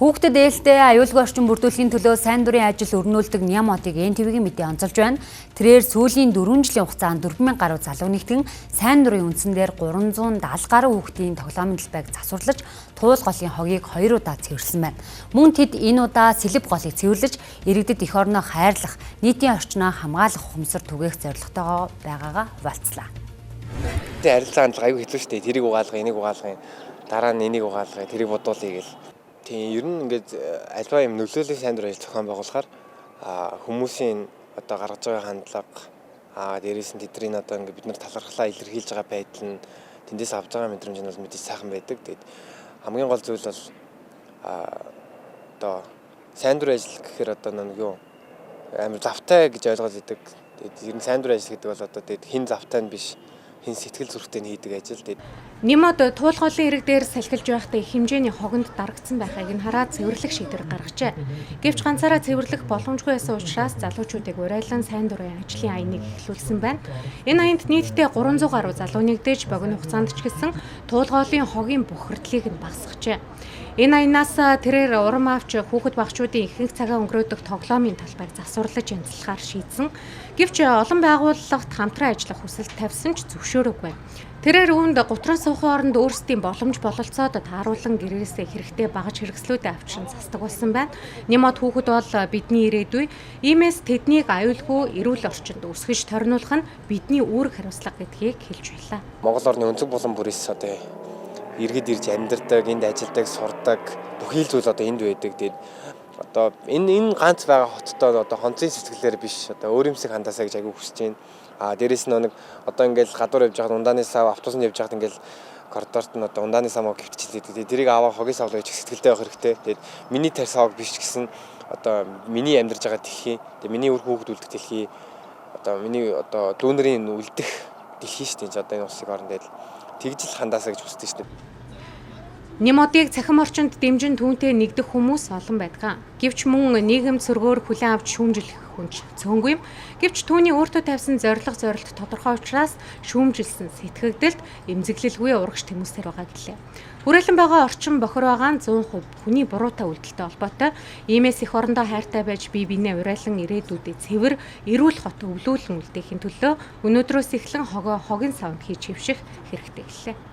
Хүүхдэд ээлтэй аюулгүй орчин бүрдүүлэхийн төлөө сайн дурын ажил өрнүүлдэг Нямодыг НТВ-ийн мэдээ онцолж байна. Тэрээр сүүлийн 4 жилийн хугацаанд 4000 гаруй залуу нэгтгэн сайн дурын үндсэн дээр 370 гаруй хүүхдийн тоглоомын талбайг засварлаж Туул голын хогийг 2 удаа цэвэрлсэн байна. Мөн тэд энэ удаа Сэлэв голыг цэвэрлэж иргэдэд эх орноо хайрлах, нийтийн орчноо хамгаалах ухамсар түгээх зорилготойгоо байгаагаа хуваалцлаа. Тэ харилцаа хандлага аюу хэцүү шүү дээ. Тэрийг угаалгая, энийг угаалгая, дараа нь энийг угаалгая, тэрийг бодуулъя гэл. Тийм, ер нь ингээд альва юм нөлөөллийн сайн дурын ажил зохион байгуулахаар хүмүүсийн одоо гаргаж байгаа хандлага, дээрээс нь тэдний одоо ингээд бид нар талархлаа илэрхийлж байгаа байдал нь, тэндээс авч байгаа мэдрэмж нь бол мэдээж сайхан байдаг. Тэгээд хамгийн гол зүйл бол одоо сайн дурын ажил гэхээр одоо нэг юу амар завтай гэж ойлгоод идэг. Тэгээд ер нь сайн дурын ажил гэдэг бол одоо тэгээд хэн завтай нь биш, хэн сэтгэл зүрхтэй нь хийдэг ажил. Тэгээд Нямод Туулголын ирэг дээр салхилж байхдаа их хэмжээний хогонд дарагдсан байхыг нь хараад цэвэрлэх шийдвэр гаргажээ. Гэвч ганцаараа цэвэрлэх боломжгүй байсан учраас залуучуудыг урайлан сайн дурын ажлын аяныг эхлүүлсэн байна. Энэ аянд нийтдээ 300 гаруй залуу нэгдэж богино хугацаанд ч гэсэн Туулголын хогийн бохирдлыг нь багасгажээ. Энэ аянаас тэрээр урам авч хүүхэд багчуудын ихэнх цагаа өнгөрөөдөг тоглоомын талбайг засварлаж янзлахаар шийдсэн. Гэвч олон байгууллагат хамтран ажиллах хүсэл тавьсан ч зөвшөөрөөгүй. Тэрээр үүнд гутран суухан оронд өөрсдийн боломж бололцоод тааруулан гэрээсээ хэрэгтэй багаж хэрэгслүүдээ авчран засдаг болсон байна. Нямод хүүхэд бол бидний ирээдүй. Иймээс тэднийг аюулгүй эрүүл орчинд өсгөж торниулах нь бидний үүрэг хариуцлага гэдгийг хэлж байлаа. Монгол орны өнцөг булан бүрээс одоо иргэд ирж амьдардаг, энд ажилдаг, сурдаг бүхий л зүйл одоо энд байдаг. Тэгээд одоо энэ ганц байгаа хоттой одоо хонцын сэтгэлээр биш, одоо өөрөмсөг хандаасаа гэж аягүй хүсэж байна. Дээрээс нь нэг одоо ингээл гадуур явж байхад ундааны сав, автобусанд явж байхад ингээл коридорт нь одоо ундааны сав гівтчихлээ. Тэгээд тэрийг аваа хогийн сав гэж сэтгэлтэй байх хэрэгтэй. Тэгээд миний тарь савг биш гэсэн одоо миний амьдарч байгаа дэлхий, тэгээд миний үр хүүхэд үлдэх дэлхий, одоо миний одоо дүүнерийн үлдэх дэлхий шүү дээ. Одоо энэ улсыг орон дээр тэгж л хандаасаа гэж хүсдэг шүү дээ. Нямодыг цахим орчинд дэмжин түүнтэй нэгдэх хүмүүс олон байдаг. Гэвч мөн нийгэм сөргөөр хүлээн авч шүүмжлэх хүн ч цөөнгүй юм. Гэвч түүний өөртөө тавьсан зорилго зорилт тодорхой учраас шүүмжилсэн сэтгэгдэлд эмзэглэлгүй урагш тэмүүлсээр байгаа гэлээ. Хүрээлэн байгаа орчин бохир байгаа нь 100% хүний буруутай үйлдэлтэй холбоотой. Иймээс эх орондоо хайртай байж бие биенээ урайлан ирээдүйдээ цэвэр эрүүл хот өвлүүлэн үлдээхийн төлөө өнөөдрөөс эхлэн хогоо хогийн савнд хийж хэвших хэрэгтэй гэлээ.